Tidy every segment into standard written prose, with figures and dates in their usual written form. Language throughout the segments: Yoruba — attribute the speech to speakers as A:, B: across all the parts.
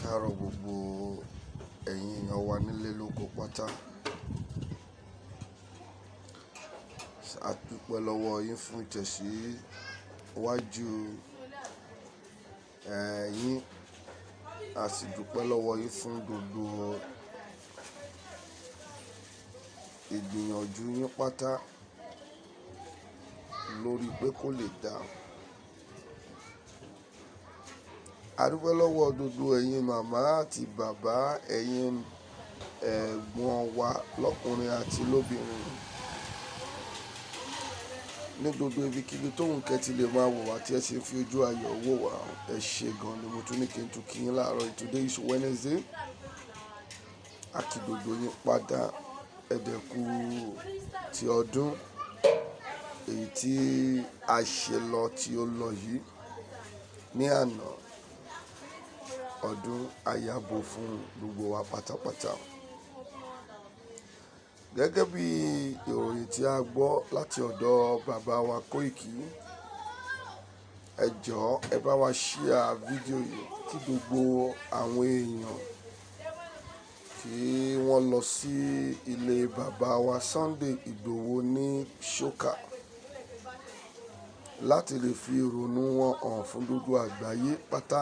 A: Káàárọ̀ gbogbo ẹ̀yin èèyàn wa nílé lóko pátá. A dúpẹ́ lọ́wọ́ yín fún ìtẹ̀síwájú yín. A sì dúpẹ́ lọ́wọ́ yín fún gbogbo ìgbìyànjú yín pátá lórí pé kó lè dáa. A dúpẹ́ lọ́wọ́ gbogbo ẹ̀yin màmá àti bàbá, ẹ̀yin ẹ̀gbọ́n wa lọ́kùnrin àti lóbìnrin. Ní gbogbo ibikíbi tó wù kẹ́ ti lè máa wò wá tí ẹ sì ń fi ojú ayọ̀ wò wá. Ẹ ṣe gan ni mo tún ní kí n tún kí yín láàárọ̀ yìí. Today is Wednesday. A kí gbogbo yín padà. Ẹ dẹ̀ kú ti ọdún èyí tí a ṣe lọ tí ó lọ yìí ní àná. Ọdún àyàbò fún gbogbo wa pátápátá. Gẹ́gẹ́ bí ìròyìn tí a gbọ́ láti ọ̀dọ̀ bàbá wa Koiki, ẹ jọ̀ọ́ ẹ bá wa share fídíò yìí kí gbogbo àwọn èèyàn kí wọ́n lọ sí ilé bàbá wa Sunday Igboho ní Ṣókà láti lè fi ìrònú wọn hàn fún gbogbo àgbáyé pátá.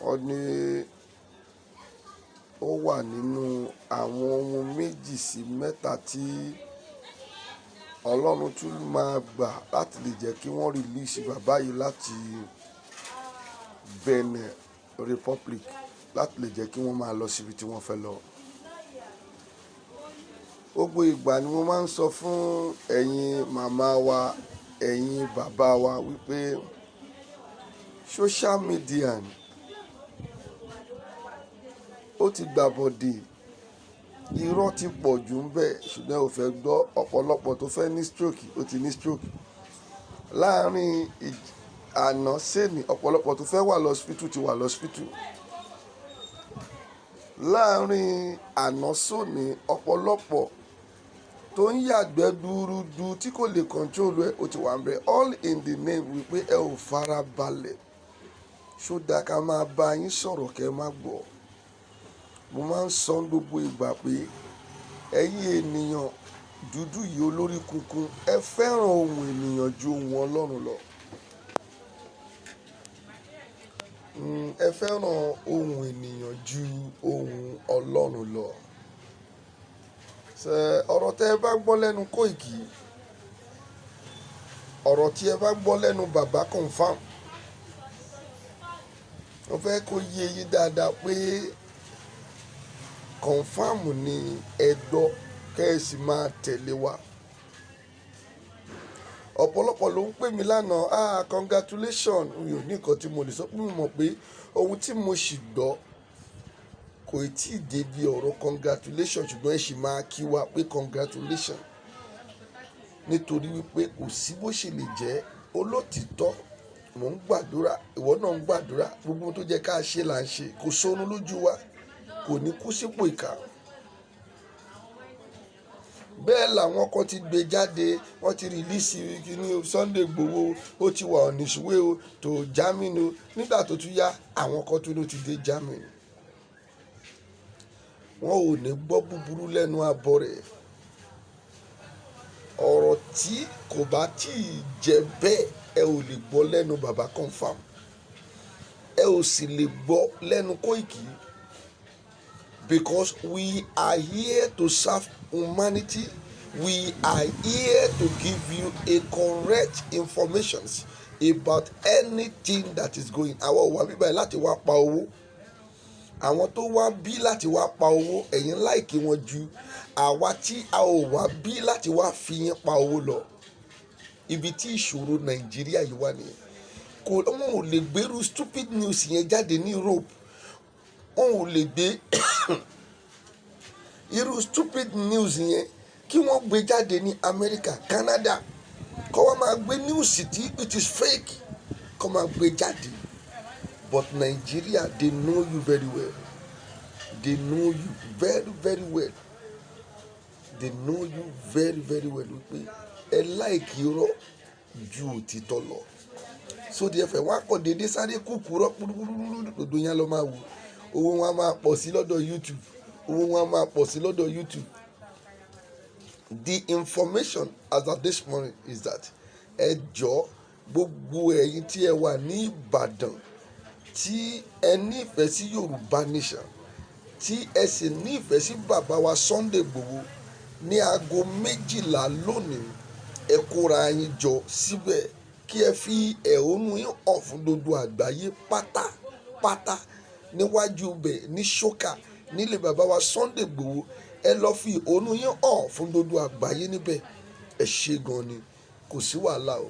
A: Wọ́n ní ó wà nínú àwọn ohun méjì sí mẹ́ta tí Ọlọ́run tún máa gbà láti lè jẹ́ kí wọ́n release bàbá yìí láti Benin Republic láti lè jẹ́ kí wọ́n máa lọ síbi tí wọ́n fẹ́ lọ. Gbogbo ìgbà ni mo máa ń sọ fún ẹ̀yin màmá wa, ẹ̀yin bàbá wa wípé social media ó ti gbàbọ̀dè, irọ́ ti pọ̀ jù ń bẹ, ṣùgbọ́n ẹ ò fẹ́ gbọ́. Ọ̀pọ̀lọpọ̀ tó fẹ́ ní stroke ó ti ní stroke. Láàárín àná sẹ́ni, ọ̀pọ̀lọpọ̀ tó fẹ́ wà lọ hospital ti wà lọ hospital. Láàárín àná sóní, ọ̀pọ̀lọpọ̀ tó ń yàgbẹ́ dúrúdú tí kò lè control ẹ̀ ó ti wà ń bẹ. All in the name wípé ẹ ò fara balẹ̀. Ṣó dáa ká máa bá yín sọ̀rọ̀ kí ẹ má gbọ́? Mo máa ń sọ gbogbo ìgbà pé ẹ̀yin ènìyàn dúdú yìí olórí kunkun, ẹ fẹ́ràn ohùn ènìyàn ju ohùn Ọlọ́run lọ. Ẹ fẹ́ràn ohùn ènìyàn ju ohùn Ọlọ́run lọ. Ṣé ọ̀rọ̀ tí ẹ bá gbọ́ lẹ́nu Koiki, ọ̀rọ̀ tí ẹ bá gbọ́ lẹ́nu bàbá confirm. Mo fẹ́ kó yé yín dáadáa pé confirm ni ẹ gbọ́ kí ẹ sì máa tẹ̀lé wa. Ọ̀pọ̀lọpọ̀ ló ń pè mí lánàá, ah congratulation, mi ò ní nǹkan tí mo lè sọ pé mo mọ̀ pé ohun tí mo sì gbọ́ kò ì tí ì dé bí ọ̀rọ̀ congratulation, ṣùgbọ́n ẹ sì máa kí wa pé congratulation. Nítorí wípé kò sí bó ṣe lè jẹ́ olótítọ́. Mò ń gbàdúrà, ìwọ náà ń gbàdúrà, gbogbo ohun tó jẹ́ ká ṣe là ń ṣe, kò sọnù lójú wa, kò ní kú sípò ìkà. Bẹ́ẹ̀ làwọn kan ti gbé jáde, wọ́n ti release kíní Sunday Igboho, ó ti wà on his way o to Germany o. Nígbà tó tún yá, àwọn kan tún ló ti dé Germany. Wọn ò ní gbọ́ búburú lẹ́nu abọ́ rẹ̀. Ọ̀rọ̀ tí kò bá tíì jẹ́ bẹ́ẹ̀ ẹ ò lè gbọ́ lẹ́nu bàbá confirm. Ẹ ò sì lè gbọ́ lẹ́nu Koiki. Because we are here to serve humanity. We are here to give you a correct information about anything that is going. Àwa ò wá bíbáyìí láti wá pa owó. Àwọn tó wá bí láti wá pa owó, ẹ̀yin like wọn ju àwa tí a ò wá bí láti wá fi yín pa owó lọ. Ibi tí ìṣòro Nàìjíríà yìí wà nìyẹn. Kò, wọn ò lè gbérú stupid news yẹn jáde ní Europe. Wọn ò lè gbé irú stupid news yẹn kí wọ́n gbé jáde ní America, Canada. Kọ́ wọ́n máa gbé news tí it is fake kọ́ máa gbé jáde. But Nigeria, they know you very well. They know you very very well. They know you very very well wípé ẹ like irọ́ ju òtítọ́ lọ. So therefore, wọ́n á kọ̀ déédéé sáré kúkúrọ́ kúrúkúrú, gbogbo yẹn lọ máa wò. Owó wọn á máa pọ̀ sí lọ́dọ̀ YouTube, owó wọn á máa pọ̀ sí lọ́dọ̀ YouTube. The information as at this morning is that, ẹ jọ̀ọ́, gbogbo ẹ̀yin tí ẹ wà ní Ìbàdàn, tí ẹ nífẹ̀ẹ́ sí Yorùbá Nation, tí ẹ sì nífẹ̀ẹ́ sí bàbá wa Sunday Igboho, ní aago 12 lónìí, ẹ kóra yín jọ síbẹ̀ kí ẹ fi ẹ̀hónú yín hàn fún gbogbo àgbáyé pátápátá níwájú bẹ̀ ní ṣókà nílé bàbá wa Sunday Igboho. Ẹ lọ fi ẹ̀hónú yín hàn fún gbogbo àgbáyé níbẹ̀. Ẹ ṣe gan ni, kò sí wàhálà o.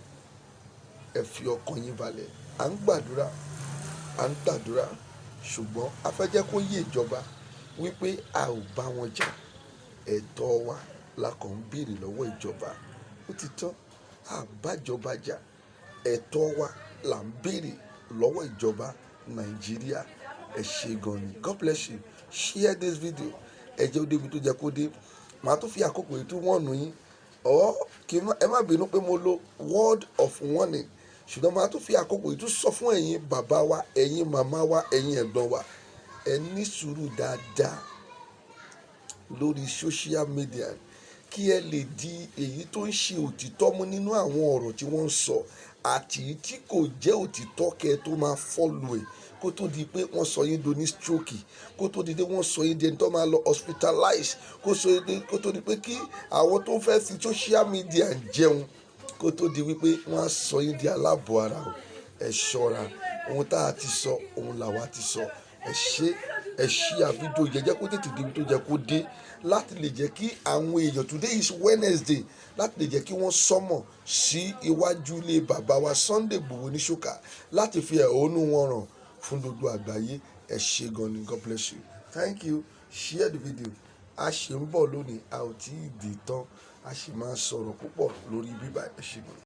A: Ẹ fi ọkàn yín balẹ̀. À ń gbàdúrà, à ń gbàdúrà, ṣùgbọ́n a fẹ́ jẹ́ kó yé ìjọba wípé a ò bá wọn jà. Ẹ̀tọ́ wa la kàn ń béèrè lọ́wọ́ ìjọba. Ó ti tán. A bájọba jà, ẹ̀tọ́ wa là ń béèrè lọ́wọ́ ìjọba Nàìjíríà. Ẹ ṣé gan ni. God bless you. Share this video. Ẹ jẹ́ ó débi tó jẹ́ kó dé. Màá tún fi àkókò yìí tún wọ̀nù yín ọ̀ kí ẹ má bínú pé mo lo word of warning, ṣùgbọ́n màá tún fi àkókò yìí tún sọ fún ẹ̀yin bàbá wa, ẹ̀yin màmá wa, ẹ̀yin ẹ̀gbọ́n wa, ẹ ní sùúrù dáadáa lórí social media kí ẹ lè di èyí tó ń ṣe òtítọ́ mú nínú àwọn ọ̀rọ̀ tí wọ́n ń sọ àti èyí tí kò jẹ́ òtítọ́, kẹ́ ẹ tó máa follow ẹ̀, kó tó di pé wọ́n sọ yín do ní stroke, kó tó di pé wọ́n sọ yín di ẹni tó máa lọ hospitalize, kó tó di pé kí àwọn tó fẹ́ fi social media jẹun, kó tó di wípé wọ́n á sọ yín di aláàbọ̀ ara o. Ẹ ṣọ́ra. Ohun tá a ti sọ, òun làwa ti sọ. Ẹ ṣé. Ẹ share fídíò yẹn, jẹ́ kó tètè débi tó jẹ́ kó dé, láti lè jẹ́ kí àwọn èèyàn, today is Wednesday, láti lè jẹ́ kí wọ́n sọ́mọ̀ sí iwájú ilé bàbá wa Sunday Igboho ní ṣókà láti fi ẹ̀hónú wọn hàn fún gbogbo àgbáyé. Ẹ ṣé gan ni. God bless you. Thank you. Share the video. A ṣì ń bọ̀ lónìí, a ò tí ì dé tán, a sì máa sọ̀rọ̀ púpọ̀ lórí bíbá. Ẹ ṣé gan.